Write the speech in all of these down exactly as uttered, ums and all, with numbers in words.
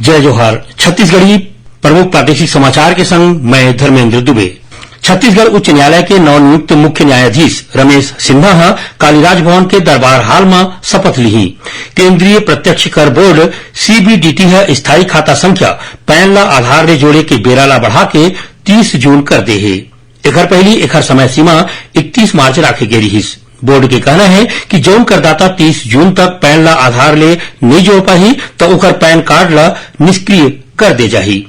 जय जोहार। छत्तीसगढ़ी प्रमुख प्रादेशिक समाचार के संग मैं धर्मेंद्र दुबे। छत्तीसगढ़ उच्च न्यायालय के नवनियुक्त मुख्य न्यायाधीश रमेश सिन्हा ह काली राजभवन के दरबार हाल म शपथ लिही। केंद्रीय प्रत्यक्ष कर बोर्ड, सीबीडीटी ह स्थायी खाता संख्या पैन ला आधार ले जोड़े के बेरा ला बढ़ा के तीस जून कर दे हे। एखर पहिली एखर समय सीमा इकतीस मार्च राखे गे रिहिस। बोर्ड के कहना हे कि जउन करदाता तीस जून तक पैन ला आधार ले नइ जोड़ पाही, त ओकर पैन कार्ड ला निष्क्रिय कर दे जाही।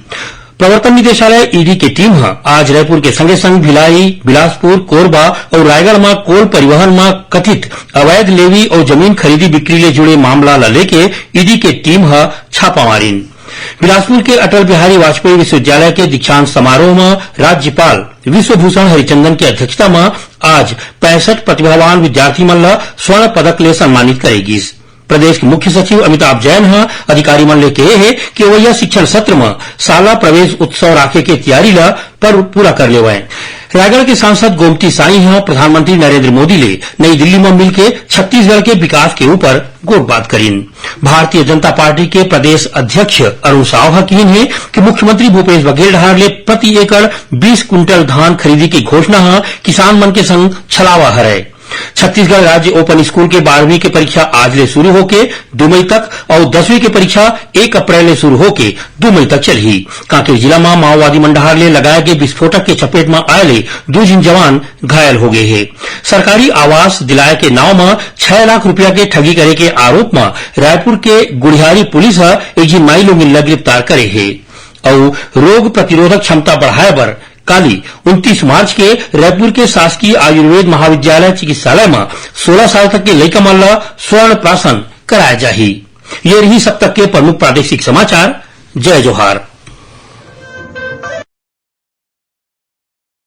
प्रवर्तन निदेशालय, ईडी, के टीम ह आज रायपुर के संगे संग भिलाई, बिलासपुर, कोरबा अउ रायगढ़ म कोल परिवहन म कथित अवैध लेवी अउ जमीन खरीदी बिक्री ले जुड़े मामला ला लेके ईडी के टीम ह छापा मारिन। बिलासपुर के अटल बिहारी वाजपेयी विश्वविद्यालय के दीक्षांत समारोह म राज्यपाल विश्वभूषण हरिचंदन के अध्यक्षता म आज पैंसठ प्रतिभावान विद्यार्थी मन ल स्वर्ण पदक ले सम्मानित करे गिस। प्रदेश के मुख्य सचिव अमिताभ जैन ह अधिकारी मन ले कहे हे कि अवइया शिक्षण सत्र म शाला प्रवेश उत्सव राखे के तैयारी ल पर पूरा कर लेवय। रायगढ़ के सांसद गोमती साई ह प्रधानमंत्री नरेंद्र मोदी ले नई दिल्ली म मिलके छत्तीसगढ़ के विकास के ऊपर गोठबात करिन। भारतीय जनता पार्टी के प्रदेश अध्यक्ष अरुण साव ह किहिन हे कि मुख्यमंत्री भूपेश बघेल डहार ले प्रति एकड़ बीस कुंटल धान खरीदी के घोषणा ह किसान मन के संग छलावा हरय। छत्तीसगढ़ राज्य ओपन स्कूल के बारहवीं के परीक्षा आज ले शुरू होके दू मई तक अउ दसवीं के परीक्षा एक अप्रैल ले शुरू होके दू मई तक चलही। कांकेर जिला म माओवादी मन डहार ले लगाए गे विस्फोटक के चपेट म आए ले दू झिन जवान घायल हो गए हे। सरकारी आवास दिलाए के नाव म छह लाख रुपया के ठगी करे के आरोप म रायपुर के गुढ़ियारी पुलिस ह एक झिन माई लोगिन ल गिरफ्तार करे हे। अउ रोग प्रतिरोधक क्षमता बढ़ाए बर काली उनतीस मार्च के रायपुर के शासकीय आयुर्वेद महाविद्यालय चिकित्सालय म सोलह साल तक के लइका मन ल स्वर्ण प्राशन कराए जाही। ये रही अब तक के प्रमुख प्रादेशिक समाचार। जय जोहार।